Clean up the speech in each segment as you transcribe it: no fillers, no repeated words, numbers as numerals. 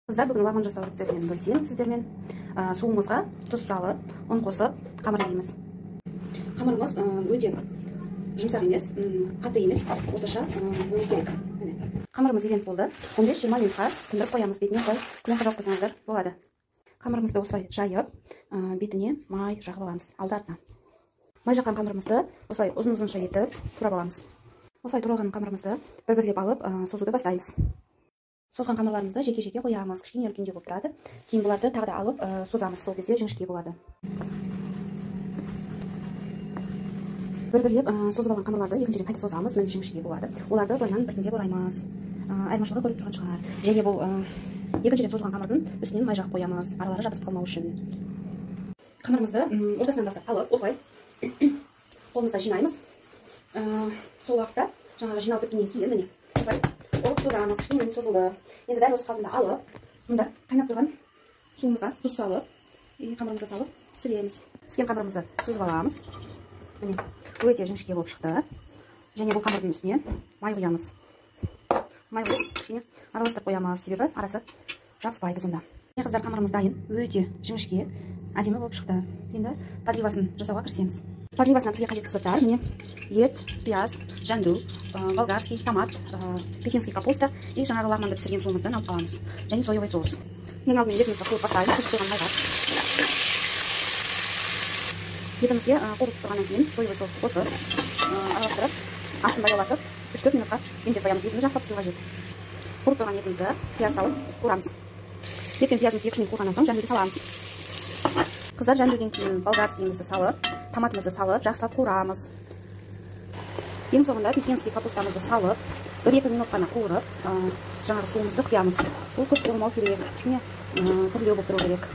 Қыздар, бүгін лағман жасау рецептімен бөлісемін сіздермен. Суымызға тұз салып, ұн қосып, қамыр илейміз. Қамырымыз өте жұмсақ емес, қатты емес, орташа болу керек. Міне. Қамырымыз иленіп болды. 15-20 минутқа тындырып қоямыз. Бетіне осылай пленка жауып қойсаңыздар болады. Қамырымызды осылай жайып, бетіне май жағып аламыз, алды артына. Май жаққан қамырымызды осылай ұзын-ұзынша етіп турап аламыз. Осылай туралған қамырымызды бір-бірлеп алып, созуды бастаймыз. Созған қамырларымызды жеке-жеке қоямыз, кішкене үлкендеу болып тұрады. Кейін бұларды тағы да алып, созамыз, сол кезде жіңішке болады. Бір-бірлеп созып алған қамырларды екінші рет қайта созамыз, міне жіңішке болады. Оларды былайынан біртіндеп ораймыз. Айырмашылығы көрініп тұрған шығар. Және бұл екінші рет созылған қамырдың үстінен май жағып қоямыз, аралары жабысып қалмау үшін. Қамырымызды ортасынан бастап алып, осылай қолымызға жинаймыз. Сол уақытта жаңағы жиналып біткеннен кейін міне осылай ұрып созамыз, кішкене созылды. Енді дәл осы қалпында алып, мұнда қайнап тұрған суымызға тұз салып, қамырымызды салып пісіреміз. Піскен қамырымызды сүзіп аламыз. Міне, өте жіңішке болып шықты. Және бұл қамырдың үстіне май құямыз. Май құйып, кішкене араластырып қоямыз, себебі арасы жабыспайды сонда. Міне, қыздар, қамырымыз дайын, өте жіңішке, әдемі болып шықты. Енді подливасын жасауға кірісеміз. Подливасына бізге қажетті заттар, міне, ет, пияз, жәнду, болгарский, томат, пекинский капуста и жаңағы лағманды пісірген суымыздан алып қаламыз. Және соевый соус. Ең алдымен етімізді қуырып бастаймыз, қосып қойған майға. Етімізге қуырып тұрғаннан кейін соевый соусты қосып, араластырып, астын баяулатып, 3-4 минутқа демдеп қоямыз. Етіміз жақсылап пісу қажет. Қуырып тұрған етімізді пияз салып қуырамыз. Ет пен пиязымыз 2-3 минут қуырғаннан соң жәндуді саламыз. Қыздар, жәндуден кейін болгарскийімізді салып, томатымызды салып, жақсылап қуырамыз. Ең соңында пекинский капустамызды салып, 1-2 минут қана қуырып, жаңағы суымызды құямыз. Бұл көп қуырмау керек, кішкене тірлеу болып тұру керек.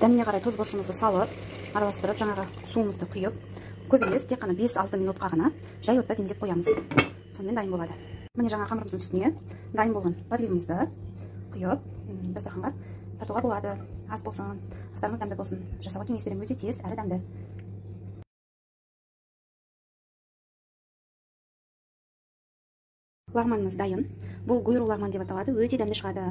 Дәміне қарай тұз бұрышымызды салып, араластырып, жаңағы суымызды құйып, көп емес, тек қана 5-6 минутқа ғана жай отта демдеп қоямыз. Сонымен дайын болады. Міне, жаңа қамырымыздың үстіне дайын болған подливымызды құйып, дастарханға тартуға болады. Ас болсын, астарыңыз дәмді болсын. Жасауға кеңес беремін, өте тез әрі дәмді. Лағманымыз дайын. Бұл гуйру лағман деп аталады, өте дәмді шығады.